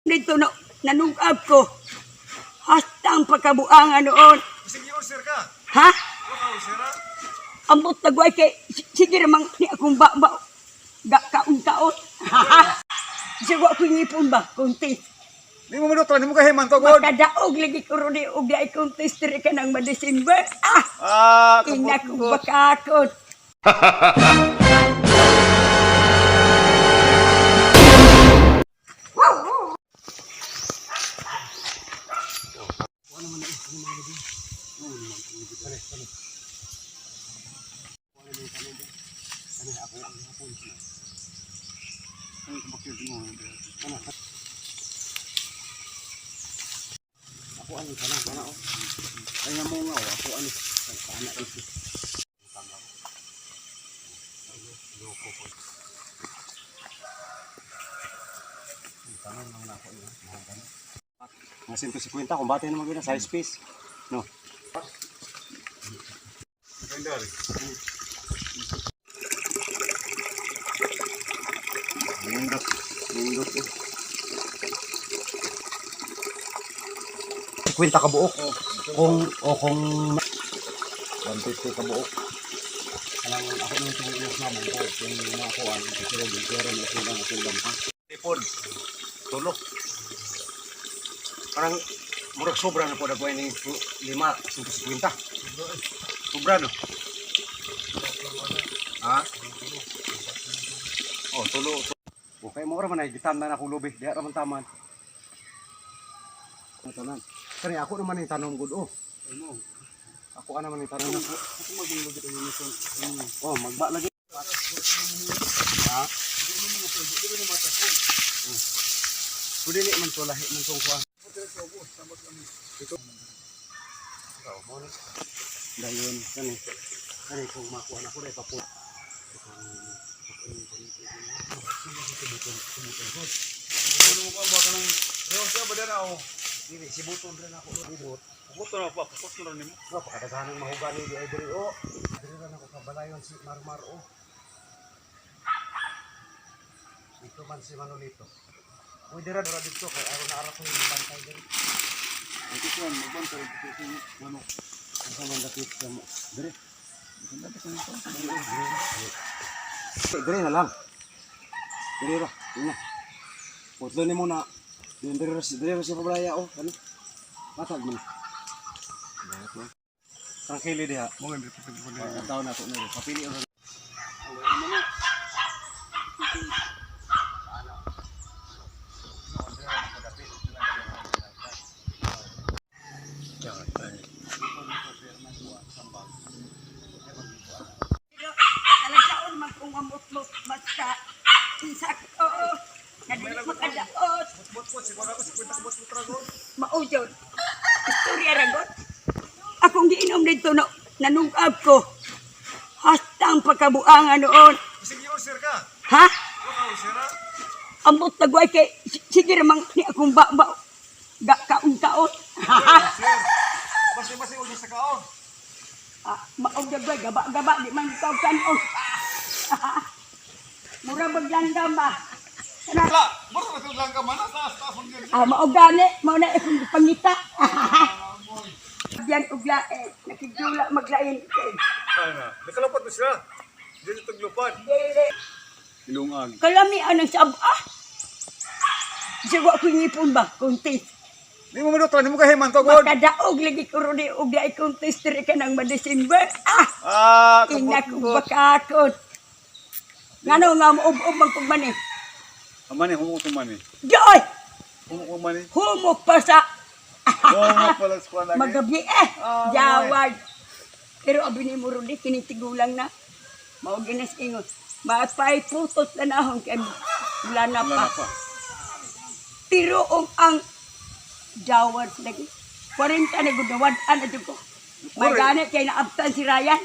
Dito na nanungab ko. Hasta ang pagkabuangan noon. Sige, ulcer ka. Ha? Wa ka ulcer ah. Ambot tagway kay sige ramang ni akong ba ba ga kaon kaon. Sige wa ko ngipon ba kunti. Di mo manutra, di mo kahiman to god. Makadaog lagi ko ron og di contest diri ka nang ma-December. Ah, Ah, ina ko bakakot. Ako ano kana kana oh. Ay nga mo nga oh, ako ano kana ito. Mga 150 kung bate naman gina size piece. No. Ganda. Nindot. Nindot. Eh. 50 ka buok. Kung o kung 150 ka buok. Kanang ako nung tungod na mo ko kung makuan pero pero mo sila nga sila pa. Tipon. Tulo. Parang murag sobra na po na ni lima, 150. Sobra no? Ha? Oh, tulo. Okay, mo ra man ay gitam na akong lubi. Diha ra man taman. Ang tanan. Kani ako naman yung tanom gud oh. Ako ka naman yung tanom ako. Oh, magba lagi. Ha? Oh. Pwede ni man to lahi man tong kuan. Ito. Oh, mo ni. Dayon kani. Kani kung makuha na ko dai papo. Ano mo ba ka nang Reho siya ba dara oh. Dili sibuton ra na ako ibot. Puto na pa, puto na nimo. No, pakadaghanang mahugani di ay diri oh. Diri ra na ko kabalayon si Marmar oh. Dito man si Manolito. Uy, dira dira dito kay aron na ara ko yung bantay diri. Ito kuan magbantay dito sa manok. Asa man dapit sa mo? Diri. Diri na lang. Diri ra. Diri na. Putlo ni mo na. Diri diri ra diri ra sa pabalaya oh. Ano? Matag man. Tranquilo diha. Mo ngi dito Ang tao na to na rin. Papili ra. Talagsaon man kung mamutmut basta insakto. Na dili makadaot. Bot-bot siguro ako 50 ka bot-bot ra god. Mao jud. Istorya ra god. Akong giinom dito na nanungab ko. Hasta ang pagkabuangan noon. Sige, ulcer ka. Ha? Wa ka ulcer ah. Ambot tagway kay sige ramang ni akong ba ba ga kaon kaon. Ulcer. Basi basi ulcer sa kaon. Ah, maog gabay gaba gaba di man ikaw kanon. Mura baglanggam ba. Kana La, bro na lang ka man taas taas man gyud. ah, maog gani mao na akong pangita. Yan og lain, nakigula maglain kay. Ana, nakalapat mo sila. Dito taglupan. Dili. Ilungag. Kalami anang sab ah. Sige wa ko ngipon ba kunti. Di mo manutra, di mo kahiman to god. Makadaog lagi ko ron og di contest diri ka nang ma-December. Ah, Ah, ina ko bakakot. Ngano nga mo-ub-ub magpagmani. Amani humo to mani. Joy! Humo ko mani. Humok pa sa Humo pala sa kuan lagi. magabi eh. Ah, Jawad. Pero abi ni mo ron kini tigulang na. Mao ginas ingon. Mapay putot na nahon kay wala na Wala pa. na pa. Pero ang jawad lagi. 40 na gud na wad-an na jud ko. May gani kay naabtan si Ryan.